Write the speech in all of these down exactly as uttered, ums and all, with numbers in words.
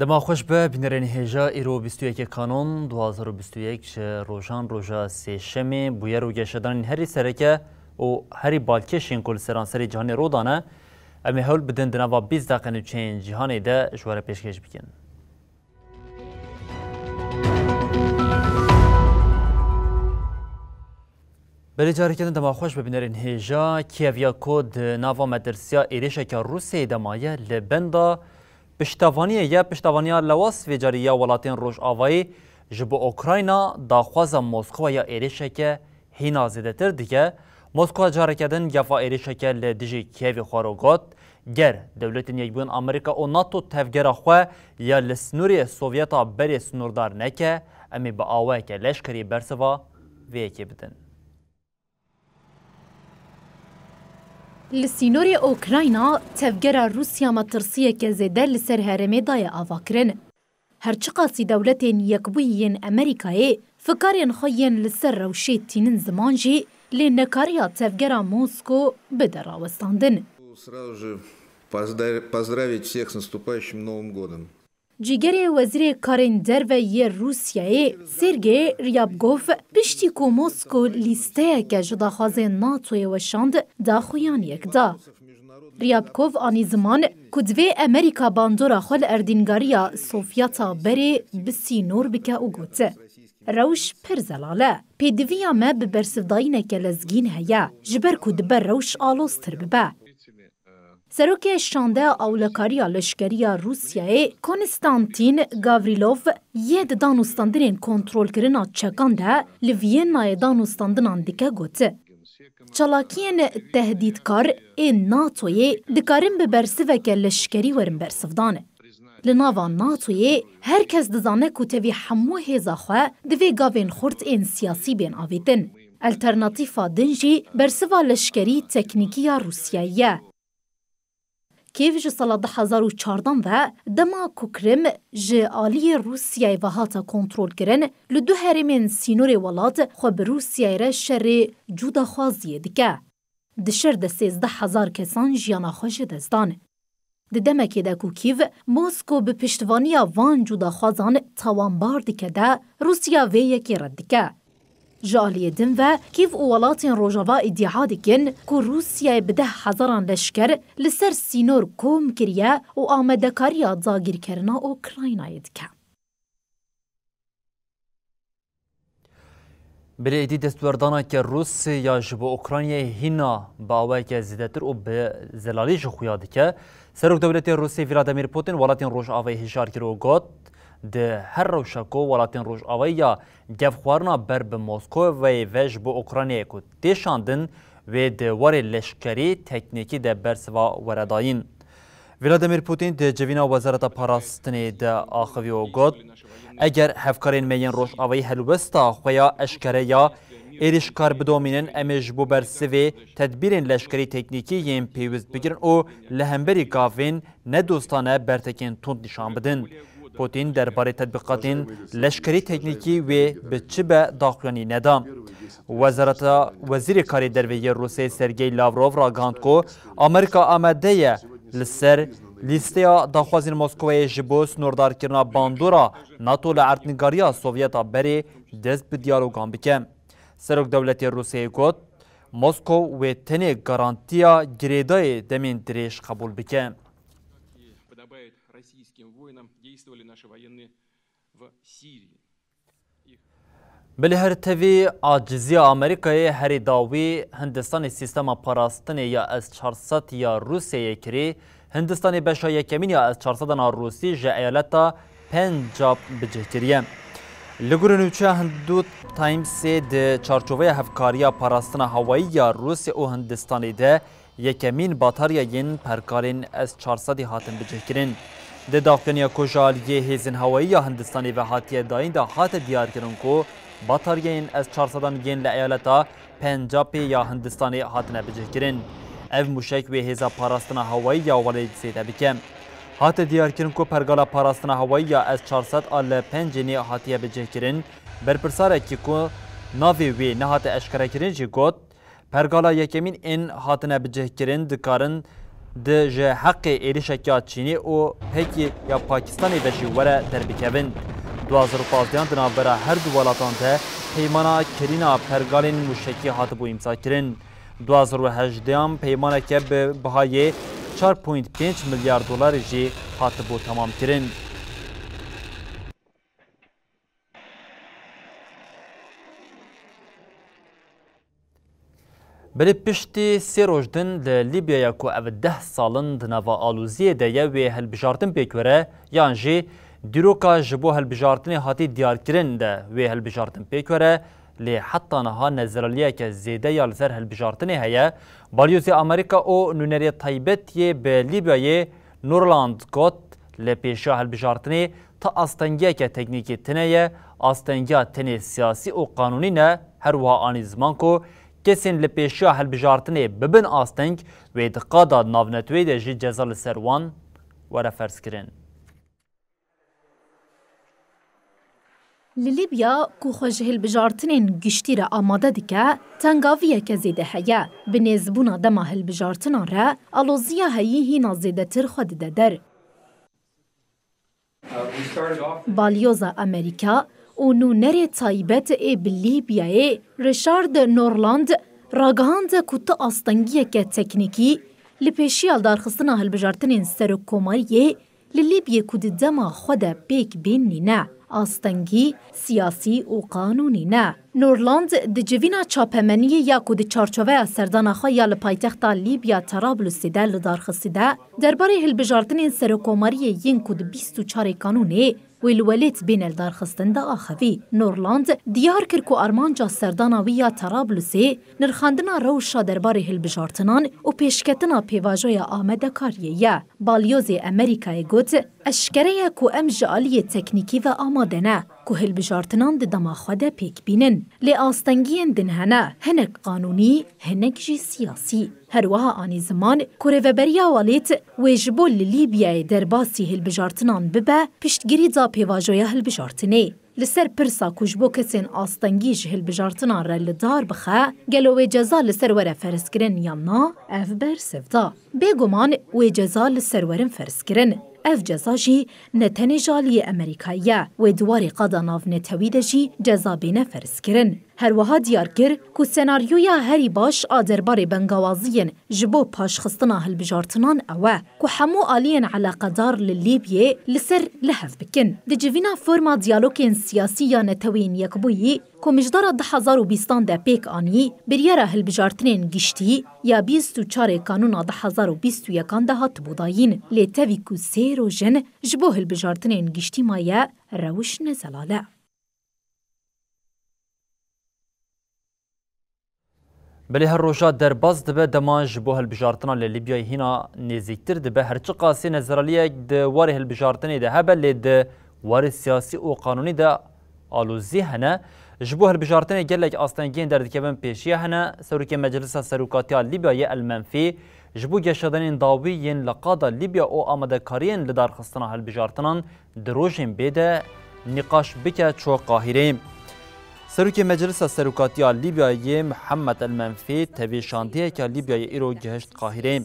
Dema xweş be, bînerên hêja, îro bîst û yekê Kanon du hazar û bîst û yek ji rojan roja sêşemê bûyer û geşedanên herî sereke û herî balkêş ên ku li seranserê cîhanê rû dane, em ê hewl bidin di nava bîst deqe nûçeyên cîhanê de ji we re pêşkêş bikin. Belê careke din dema xweş be bînerên hêja. Kîev ya ku di nava metirsiya êrişeke Rûsyayê de maye, li benda piştevaniyê ye, piştevaniya lewaz vê carî ya welatên Rojavayî ji bo Ukrayna daxwaza Moskowa ya êrişeke hîna zêdetir dike. Moskwa careke din gefa êrişeke li dijî Kîevê xwe ro got, ger Dewletên Yekbûyî Amerîka û NATO tevgera xwe ya li sînorê Sovyeta berê sînordar neke, em ê bi awayeke leşkerî bersiva vê yekê bidin. Li sînorê Ukrayna tevgera Rûsya metirsiyeke zêde li ser herêmê daye avakirin. Her çiqasî Dewletên Yekbûyî yên Amerîkayê fikarên xwe yên li ser rewşê tînin ziman jî, lê nekariya tevgera Mosko bide rawestandin. Сразу же позда-, поздравить всех с наступающим Новым годом. Cîgerê Wezîrê Karên Derve yê Rûsyayê Sergey Ryabkov piştî ku Mosko lîsteyeke ji daxwazên NATOyê weşand, daxuyaniyek da. Ryabkov anî ziman ku divê Amerîka bandora xwe li erdîngariya Sovyeta berê bi sînor bike û got, rewş pir zelal e. Pêdiviya me bi bersivdayîneke lezgîn heye, ji ber ku dibe rewş aloztir bibe. Serokê Şandeya Ewlekariya Leşkerî ya Rûsyayê Konstantin Gavrilov yê di danûstandinên kontrolkirina çekan de li Vîyennayê danûstandinan dike got, çalakiyên tehdîtkar ên NATOyê dikarin bi bersiveke leşkerî werin bersivdan. Li nava NATOyê her kes dizane ku tevî hemû hêza xwe divê gavên xurt ên siyasî bên avêtin. Alternatîfa din jî bersiva leşkerî teknîkî ya Rûsyayê ye. Kîv ji sala du hezar û çardan ve, dema ku Krim ji aliyê Rûsyayê ve hate kontrolkirin, li du herêmên sînorê welat xwe bi Rûsyayê re şerê cûdaxwaziyê dike. Di şer de sêzdeh hezar kesan jiyana xwe ji dest dan. Di demekê de ku Kîv Mosko bi piştivaniya van cûdaxwazan tawanbar dike de, Rûsya vê yekê red dike. Ji aliyê din ve, Kîv û welatên Rojava îdia dikin ku Rûsyayê bi deh hezaran leşker li ser sînor kom kiriye û amadekariya dagîrkerina Ukraynayê dike. Belê êdî destwerdaneke Rûs ya ji bo Ukraynayê hîna bi awayeke zêdetir û bi zelalî ji xuya dike. Serok Dewletê Rûsê Vladimir Putin welatên Rojavayê hişyar kir û got, di her rewşa ku welatên Rojavayê ya gevxwarina ber bi Moskowayê ve ji bo Ukraynayê ku tê şandin, wê di warê leşkerî, teknîkî de bersiva were dayîn. Vladimir Putin di civîna Wezareta Parastinê de axivî û got, eger hevkarên me yên Rojavayî helwesta xwe ya eşkere ya êrîşkar bidomînin, em ê ji bo bersivê tedbîrên leşkerî teknîkî yên pêwîst bigirin û li hemberî gavên nedostane bertekên tund nîşan bidin. Putin derbarê tetbîqatên leşkerî teknîkî wê bi çi be daxuyanî neda. Wezareta Wezîrê Karê Derve yê Rûsê Sergey Lavrov ragihand ku Amerîka amade ye li ser lîsteya daxwazên Moskowayê ji bo sînordarkirina bandora NATO li erdnîgariya Sovyeta berê dest bi diyalogan bike. Serok Dewletê Rûsiyê got, Moskow wê tenê garantiya girêdayê demên dirêj qebûl bike. Подобает российским воинам, действовали наши военные в Сирии. Belê her tevî aciziya Amerîkayê herî dawî Hindistanê sîstema parastinê ya S çar sed ya Rûsyayê kirî. Hindistanê beşa yekemîn ya S çar sedan a Rûsî ji eyaleta Pencab bicih kiriye. Li gorî nûçeya Hindu Timesê di çarçoveya hevkariya parastina hewayî ya Rûsya û Hindistanê de yekemîn batarya yên perkarên S çar sedî hatin bicihkirin. Di daxuyaniya ku ji aliyê hêzên hewayî ya Hindistanê ve hatiye dayîn de hate diyarkirin ku batariyeyên S çar sedan yên li eyaleta Pencabê ya Hindistanê hatine bicihkirin. Ev mûşek wê hêza parastina hewayî ya welêt zêde bike. Hate diyarkirin ku pergala parastina hewayî ya S çar sed a li Pencênê hatiye bicihkirin. Berpirsarekî ku navê wê nehate eşkerekirin jî got, pergala yekemîn ên hatine bicihkirin dikarin di ji heqê êrişeke ya Çînê û pekî ya Pakistanê de jî were derbikevin. Du hazar û pazdehan di navbera her du welatan de peymana kirîna pergalên mûşekî hatibû îmzakirin. Du hazar û hejdehan peymaneke bi bihayê çar point pênc milyar dolarê jî hatibû temamkirin. Belê piştî sê roj din li Lîbyaya ku ev deh sal in di nava aloziyê de ye, wê hilbijartin pêk were yan jî dîroka ji bo hilbijartinê hatî diyarkirin de wê hilbijartin pêk were, lê heta niha nezeraliyeke zêde ya li ser hilbijartinê heye. Balyozê Amerîka û nûnerê taybet yê bi Lîbyayê Nurland got, li pêşiya hilbijartinê ti astengiyeke teknîkî tune ye, astengiya tenê siyasî û qanûnî ne, her wiha anî ziman ku kesên li pêşiya hilbijartinê bibin asteng, wê di qada navneteweyî de jî ceza li ser wan were ferzkirin. Li Lîbya ku xwe ji hilbijartinên giştî re amade dike, tengaviyeke zêde heye. Bi nêzbûna dema hilbijartinan re, aloziya heyî hîna zêdetir xwe dide der. Balyoza Amerîka û nûnerê taybet ê bi Lîbyayê Richard Norland ragihand ku ti astengiyeke teknîkî li pêşiya lidarxistina hilbijartinên serokkomariyê li Lîbyê ku di dema xwe de pêk bên nîne, astengî, siyasî û qanûnî ne. Norland di civîna çapemeniyê ya ku di çarçoveya serdana xwe ya li paytexta Lîbya Tarablusê de lidarxistî de, derbarê hilbijartinên serokkomariyê yên ku di bîst û çarê Kanûnê wê li welêt bêne lidarxistin de axivî. Norland diyar kir ku armanca serdana wî ya Tarablusê nirxandina rewşa derbarê hilbijartinan û pêşketina pêvajoya amadekariyê ye. Balyozê Amerîkayê got, eşkere ye ku em ji aliyê teknîkî ve amade ne ku hilbijartinan di dema xwe de pêk bînin. Lê astengiyên din hene, hinek qanûnî, hinek jî siyasî. Her wiha anî ziman ku rêveberiya welêt wê ji bo li Lîbyayê derbasî hilbijartinan bibe, piştgirî da pêvajoya hilbijartinê. Li ser pirsa ku ji bo kesên astengî ji hilbijartinan re li dar bixe, gelo wê ceza li ser were ferzkirin yan na, ev bersiv da. Bêguman wê ceza li ser werin ferzkirin. Ev ceza jî ne tenê ji aliyê Amerîkayê ye, wê di warê qada navnetewî de jî ceza bêne ferzkirin. Her wiha diyar kir ku senaryoya herî baş a derbarê bengawaziyên ji bo paşxistina hilbijartinan ew e ku hemû aliyên eleqedar li Lîbyê li ser li hev bikin. Di civîna forma diyalogên siyasî ya Neteweyên Yekbûyî ku mijdara du hezar û bîstan de pêk anî, biryara hilbijartinên giştî ya bîst û çarê Kanûna du hezar û bîst û yekan de hatibû dayîn. Lê tevî ku sê roj in ji bo hilbijartinên giştî maye, rewş ne zelal e. Belê her roja derbas dibe, dema ji bo hilbijartina li Lîbyayê hîna nêzîktir dibe. Her çiqasî nezeraliyek di warê hilbijartinê de hebe, lê di warê siyasî û qanûnî de alozî hene. Ji bo hilbijartinê gelek astengiyên derdikevin pêşiya hene. Serokê Meclisa Serokatiya Lîbyayê El Menfî ji bo geşedanên dawî yên li qada Lîbya û amadekariyên lidarxistina hilbijartinan di rojên bê de nîqaş bike çû Qahîreyê. Serokê Meclisa Serokatiya Lîbyayê Mihemed El Menfî tevî şandiyeke Lîbyayê îro gihişt Qahîreyê.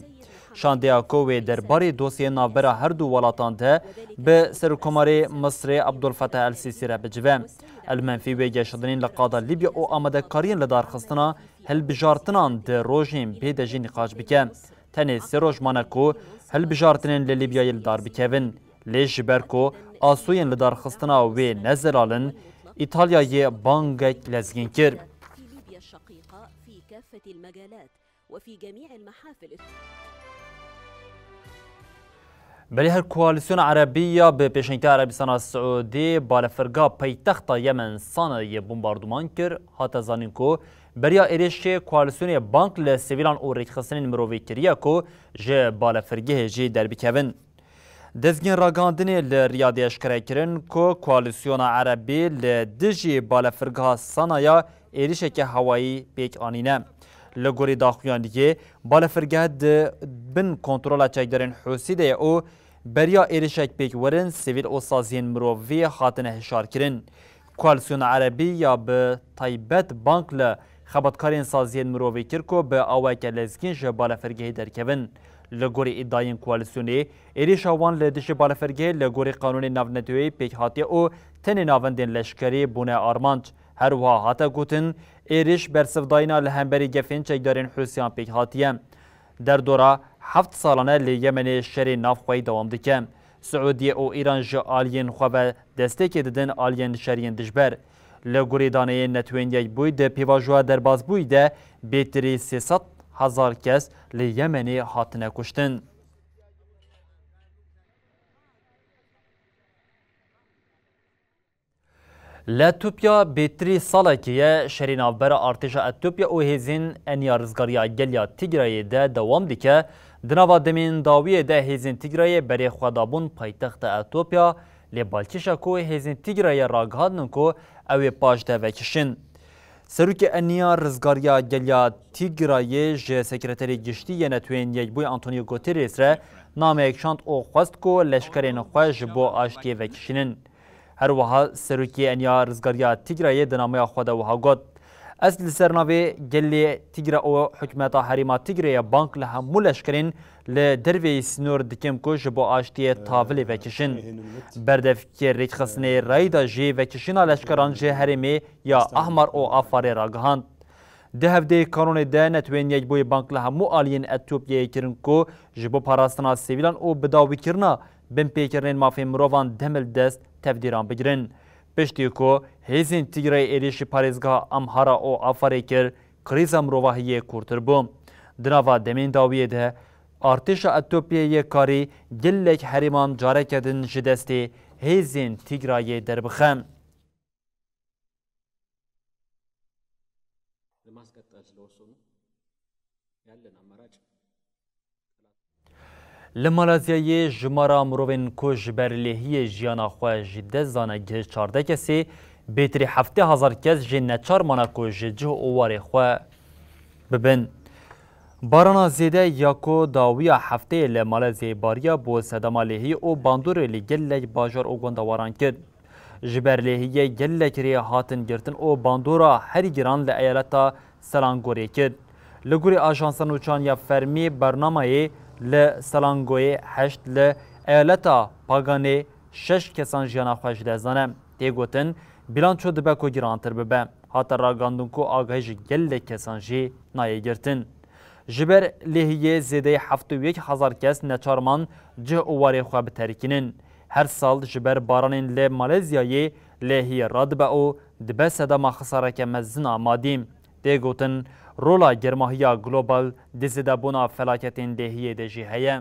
Şandeya ku wê derbarê dosyeyên navbera her du welatan de bi Serokkomarê Misrê Abdulfetah El Sîsî re bicive. El Menfî wê geşedanên li qada Lîbya û amadekariyên lidarxistina hilbijartinan di rojên bê de jî nîqaş bike. Tenê sê roj mane ku hilbijartinên li Lîbyayê li dar bikevin. Lê ji ber ku asoyên lidarxistina wê ne zelal in, Îtalyayê bangek lezgîn kir. Belê her koalîsyona Erebî ya bi pêşengtiya Erebistana Siûdî balefirga paytexta Yemen Sanayê bombarduman kir, hate zanîn ku beriya êrişê koalîsyonê bang li sivîlan û rêkxistinên mirovî kiriye ku ji balefirgehê jî derbikevin. Dezgên ragihandinê li Riyadê eşkere kirin ku Koalîsyona Erebî li dijî balefirgeha Sanaya êrişeke hewayî pêk anîne. Li gorî daxuyaniyê, balefirgeh di bin kontrola çekdarên Hûsî de ye û beriya êrişek pêk werin, sivîl û saziyên mirovî hatine hişarkirin. Koalîsyona Erebî ya bi taybet bang li xebatkarên saziyên mirovî kir ku bi awayeke lezgîn ji balefirgehê derkevin. Li gorî îdayên koalîsyonê, êrîşa wan li dijî balefirgehê li gorî qanûnê navneteweyî pêk hatiye û tenê navendên leşkerî bûne armanc. Her wiha hate gotin, êrîş bersivdayîna li hemberî gefên çekdarên Hûsiyan pêk hatiye. Derdora heft salan e li Yemenê şerê navxweyî dewam dike. Siûdiye û Îran ji aliyên xwe ve destêkê didin aliyên şeriyên dijber. Li gorî daneyên Netewên Yekbûyî di pêvajoya derbazbûyî de bêtirî sê sed hezar kes li Yemenê hatine kuştin. Li Etopya bêtirî salekê ye şerê navbera artêşa Etopya û hêzên Eniya Rizgariya Gel ya Tigrayê de dewam dike. Di nava demên dawiyê de hêzên Tigrayê berê xwe dabûn paytexta Etopya, lê balkêşa ku hêzên Tigrayê ragihandin ku ew ê paş de vekişin. Serokê Eniya Rizgariya Gel ya Tigrayê ji Sekreterê Giştî yê Netewên Yekbûyî Antonio Guterres re nameyek şand û xwest ku leşkerên xwe ji bo aştiyê vekişînin. Her wiha Serokê Eniya Rizgariya Tigrayê di nameya xwe de wiha got, Ez li ser navê gelê Tigre û hikûmeta herêma Tigreyê bang li hemû leşkerên li derveyî sînor dikim ku ji bo aştiyê tavilê vekişin. Berdevkê rêkxistinê rayî de jî vekişîna leşkeran ji herêmê ya Ahmar û Afarê ragihand. Di hevdeyê kanûnê de Netewên Yekbûyî bang li hemû aliyên Etopyayê kirin ku ji bo parastina sivîlan û bidawîkirina binpêkirinên mafên mirovan demildest tevdîran bigirin. Piştî ku hêzên Tigrayê êrîşî parêzgeha Amhara û Afarê kir, krîza mirovahiyê kûrtir bû. Di nava demên dawiyê de artêşa Etopyayê yê karî gelek herêman careke din ji destê hêzên Tigrayê derbixe. Li Malezyayê jimara mirovên ku ji ber lêhiyê jiyana xwe ji dest dane gihiş çardeh kesê, bêtirî heftê hezar kes jê neçar mana ku ji cih û warê xwe bibin. Barana zêde ya ku dawiya hefteyê li Malezyayê bariya bo sedema lêhiyê û bandorê li gelek bajar û gundewaran kir. Ji ber lêhiyê gelek rê hatin girtin û bandora herî giran li eyaleta Selangorê kir. Li gorî ajansa nûçan ya fermî, bernamayê li Selangoyê heşt, li eyaleta Paganê şeş kesan jiyana xwe ji dest dane. Tê gotin, bîlanço dibe ku girantir bibe. Hate ragihandin ku agahî ji gelek kesan jî nayê girtin. Ji ber lêhiyê zêdeyî heftê û yek hezar kes neçar man cih û warê xwe biterikînin. Her sal ji ber baranên li Malezyayê lêhiyê radibe û dibe sedema xisareke mezin a madî. Tê gotin, rola germahiya global di zêdebûna felaketên lêhiyê de jî heye.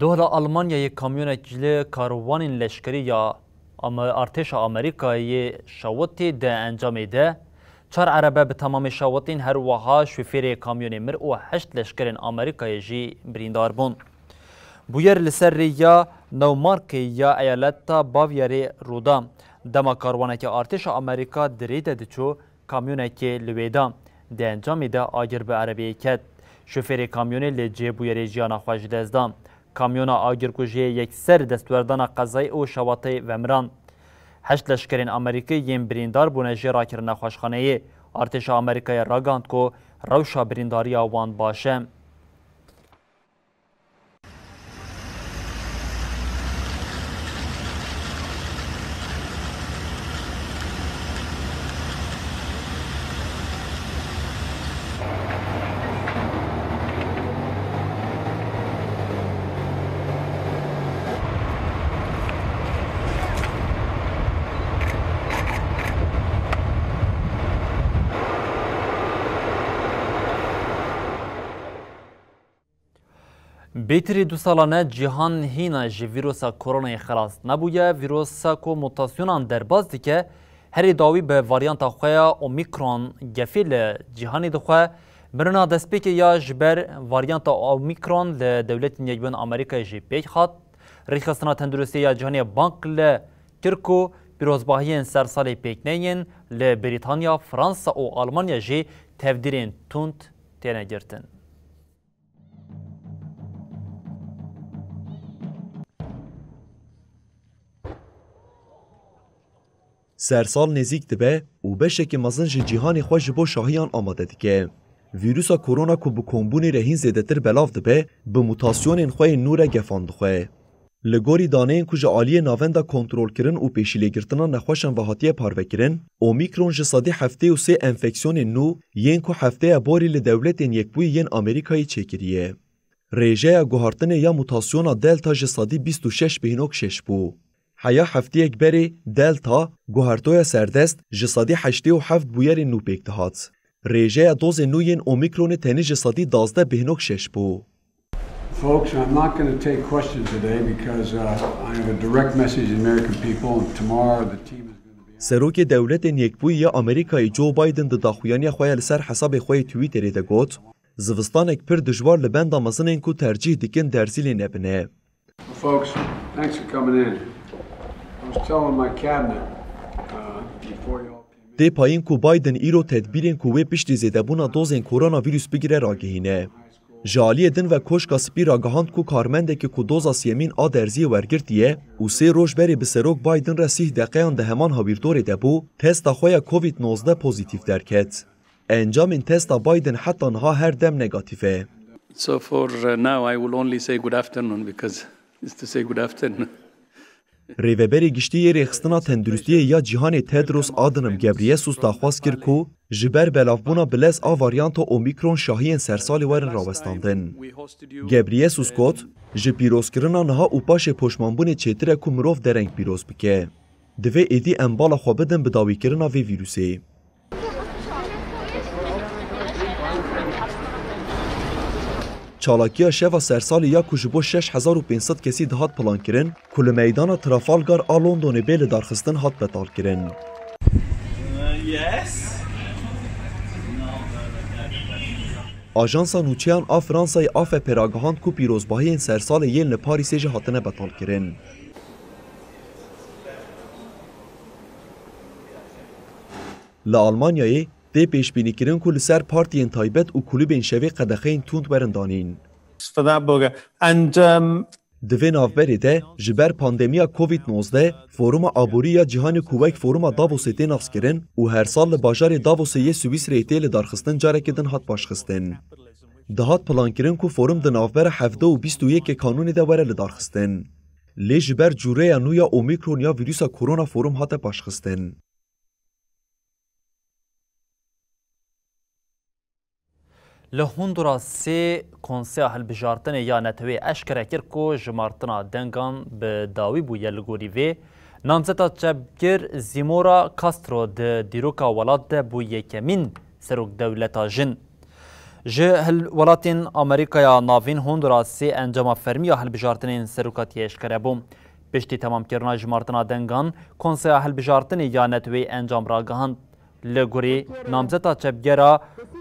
Dola Almanyayê kamyonek li karwanên leşkerî ya Ame-, artêşa Amerîkayê şewitî, di encamê de çar erebe bi temamê şewitîn, her wiha şofêrê kamyonê mir û heşt leşkerên Amerîkayê jî birîndar bûn. Bûyer li ser rêya Neumarkê ya eyaleta Bavyerê rû da. Dema karwaneke artêşa Amerîka di rê de diçû, kamyonekê li wê da. Di encamê de agir bi erebeyê ket. Şofêrê kamyonê li cihê bûyerê jiyana xwe ji dest da. Kamyona agirkujiyê yekser destwerdana qezayê û şewatê vemirand. Heşt leşkerên Amerîkî yên birîndar bûne jê rakirin nexweşxaneyê. Artêşa Amerîkayê ragihand ku rewşa birîndariya wan baş e. Bêtirî du salane cîhan hîna ji vîrusa koronayê xelas nebûye. Vîrusa ku mutasyonan derbas dike, herî dawî bi varyanta xwe ya Omîkron gefê li cîhanê dixwe. Mirina destpêkê ya ji ber varyanta Omîkron li Dewletên Yekbûyî Amerîkayê jî pêk hat. Rêxistina Tenduristiyê ya Cîhanê bang li kir ku pîrozbahiyên sersalê pêk neyên, li Brîtanya, Fransa û Almanya jî tevdîrên tund têne girtin. Sersal nêzîk dibe û beşekî mezin ji cîhanê xwe ji bo şahiyan amade dike. Vîrusa korona ku bi kombûnê re hîn zêdetir belav dibe, bi mutasyonên xwe yên nû re gefan dixwe. Li gorî daneyên ku ji aliyê Navenda Kontrolkirin û Pêşîlêgirtina Nexweşan ve hatiye parvekirin, Omîkron ji sedî heftê û sê enfeksiyonên nû yên ku hefteya borî li Dewletên Yekbûyî yên Amerîkayê çêkiriye. Rêjeya guhartinê ya mutasyona Delta ji sedî bîst û şeş bêhnok şeş bû. Heya heftiyek berê Delta, guhertoya serdest, ji sedî heştê û heft bûyerên nû pêk dihat. Rêjeya dozên nû yên Omîkronê tenê ji sedî dazdeh bêhnok şeş bû. Folks, I'm not gonna take questions today because, uh, I have a direct message to the American people, and tomorrow the team is gonna be Serokê Dewletên Yekbûyî ya Amerîkayê Joe Biden di daxuyaniya xwe ya li ser hesabê xwe yê Twitterê de got, zivistanek pir dijwar li benda mezinên ku tercîh dikin derzî lê nebine. Folks, thanks for coming in. I was telling my cabinet, uh, before you all came in. Tê payîn ku Biden îro tedbîrên ku wê piştî zêdebûna dozên koronavîrus bigire ragihîne. Ji aliyê din ve Koşka Spî ragihand ku karmendekî ku doza siyemîn a derziyê wergirtiye û sê roj berê bi Serok Biden re sîh deqeyan di heman hawîrdorê de bû, testa xwe ya Covid nozdeh pozîtîf derket. Encamên testa Biden heta niha her dem negatîf e. So for, uh, now I will only say good afternoon because it's to say good afternoon. Rêveberê Giştî yê Rêxistina Tenduristiyê ya Cîhanê Tedros Adhanom Ghebreyesus daxwaz kir ku ji ber belavbûna bilez a varyanta Omîkron şahiyên sersalê werin rawestandin. Ghebreyesus got, ji pîrozkirina niha û paşê poşmanbûnê çêtir e ku mirov dereng pîroz bike. Divê êdî em bala xwe bidin bi dawîkirina vê vîrusê. Çalakiya şeva sersalê ya ku ji bo şeş hezar û pênc sed kesî dihat plankirin, ku li meydana Trafalgar a Londonê bê lidarxistin, hat betalkirin. Ajansa Nûçeyan a Fransayê A F P ragihand ku pîrozbahiyên sersalê yên li Parîsê jî hatine betalkirin. Li Almanyayê tê pêşbînîkirin ku li ser partiyên taybet û kulîbên şevê qedexeyên tund werin danîn. For that bugger. And, um, Di vê navberê de, ji ber pandemiya Covid nozdeh, Foruma Aborî ya Cîhanê ku wek Foruma Davosê tê naskirin û her sal li bajarê Davosê yê Swîsreyê tê lidarxistin, carekê din hat paşxistin. Dihat plankirin ku forum di navbera hevdeh û bîst û yekê Kanûnê de were lidarxistin. Lê ji ber cûreya nû ya Omîkron ya vîrusa korona forum hate paşxistin. Li Hondurasê Konseya Hilbijartinê ya Neteweyê eşkere kir ku jimartina dengan bi dawî bûye. Li gorî vê, namzeta çepgir Zimora Castro di dîroka welat de bû yekemîn serok dewleta jin. Ji hil-, welatên Amerîkaya Navîn Hondurasê encama fermî ya hilbijartinên serokatiyê eşkere bû. Piştî temamkirina jimartina dengan, Konseya Hilbijartinê ya Neteweyê encam ragihand. Li gorî namzeta çepgera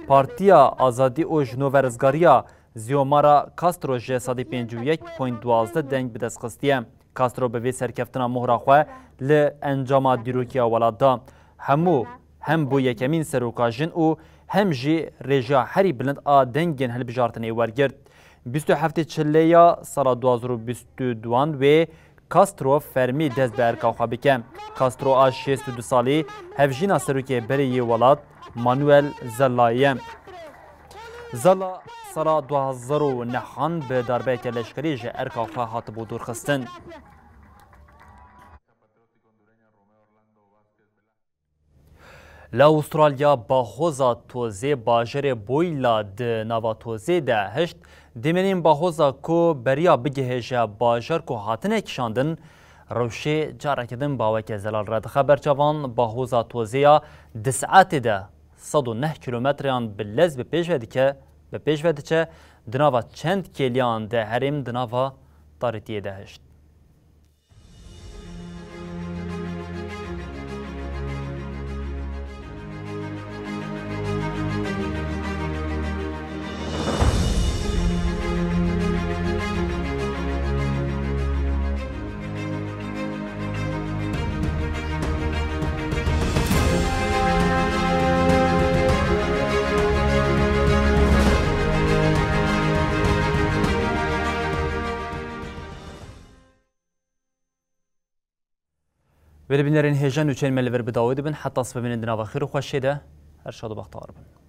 Partiya Azadî û Jinoverizgariya Xiomara Castro ji sedî pêncî û yek point duwazdeh deng bi dest xistiye. Castro bi vê serkeftina mohra xwe li encama dîrokiya welat da. Hemû hem bû yekemîn seroka jin û hem jî rêjeya herî bilind a dengên hilbijartinê wergirt. Bîst û heftê çilê ya sala du hazar û bîst û duan wê Castro fermî dest bi erka xwe bike. Castro a şêst û du salî hevjîna serokê berê yê welat Manuel Zellayê ye. Zella sala du hazar û nehan bi darbeyeke leşkerî ji erka xwe hatibû dûrxistin. Li Awistralya bahoza tozê bajarê Boyla di nava tozê de hişt. Dêmenên bahoza ku beriya bigihêje bajar ku hatine kişandin, rewşê careke din bi aweke zelal redixe. Berçavan bahoza tozê ya di saetê de sed û neh kîlometreyan bi lez bi pêş ve dike, bi pêş ve diçe. Di nava çend kêliyan de herêm di nava tarîtiyê de hişt. Wêrê bînerên hêja, nûçeyên me li vir bi dawî dibin. Heta sibê bibînin di nava xêr û xweşiyê de, her şad û bextewar bin.